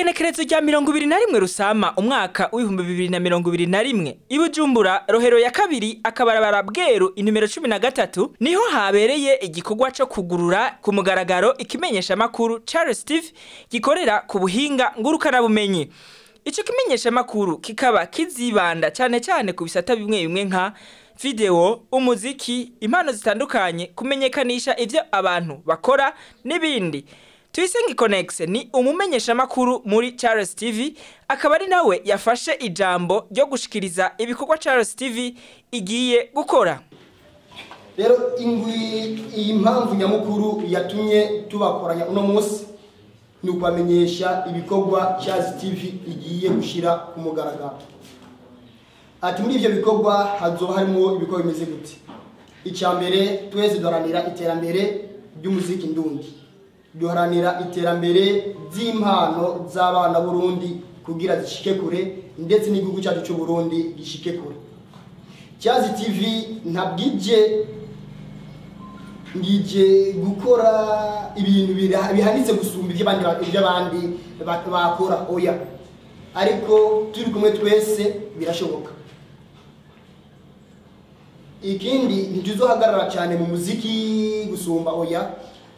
Igenekerezo rya 21 Rusama umwaka w'2021, i Bujumbura, Rohero ya kabiri, akabarabara Bweru inimero 13, niho habereye igikorwa co kugurura ku mugaragaro ikimenyeshamakuru Charles Steve gikorera ku buhinga ngurukanabumenyi. Ico kimenyeshamakuru kikaba kizibanda cane cane ku bisata bimwe bimwe nka video, umuziki, impano zitandukanye, kumenyekanisha ivyo abantu bakora n'ibindi. Tuyisenge Connex ni umumenyeshamakuru muri Charles TV, akaba ari nawe yafashe ijambo ryo gushikiriza ibikorwa Charles TV igiye gukora. Rero ingwi iyi mpamvu nyamukuru yatumye tubakoranya uno munsi ni ukubamenyesha ibikorwa Charles TV igiye gushira ku mugaragaro. Ati muri ivyo bikorwa hazoba harimo ibikorwa bimeze gute? Icya mbere, twese duharanira iterambere ry'umuziki ndundi, duharanira iterambere ry'impano z'abana Burundi kugira zishike kure, ndetse n'igihugu cyacu cy'u Burundi gishike kure. Charles TV ntabwije ngije gukora ibintu bihanitse gusumba iby'abandi bakora, oya, ariko turi kumwe twese birashoboka. Ikindi, ntituzohagarara cyane mu muziki gusumba, oya,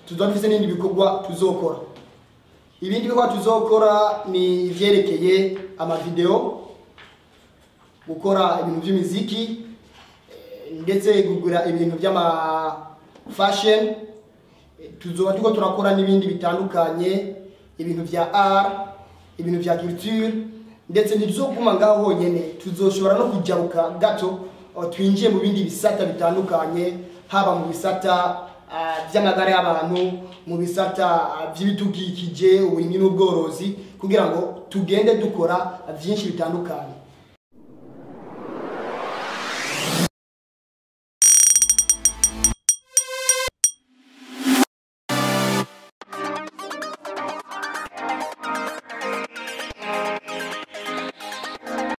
tuzoba dufise n'ibindi bikorwa tuzokora. Ibindi bikorwa tuzokora ni ivyerekeye amavideo, gukora ibintu by'imiziki, ndetse kugura ibintu by'ama fashion. Tuzoba turiko turakora n'ibindi bitandukanye, ibintu vya art, ibintu vya culture, ndetse ntituzoguma ngaho honyene, tuzoshobora no kujabuka gato, twinjiye mu bindi bisata bitandukanye, haba mu bisata vy'amagara y'abantu, mu bisata vy'ibidukikije, uburimyi n'ubworozi, kugira ngo tugende dukora vyinshi bitandukanye.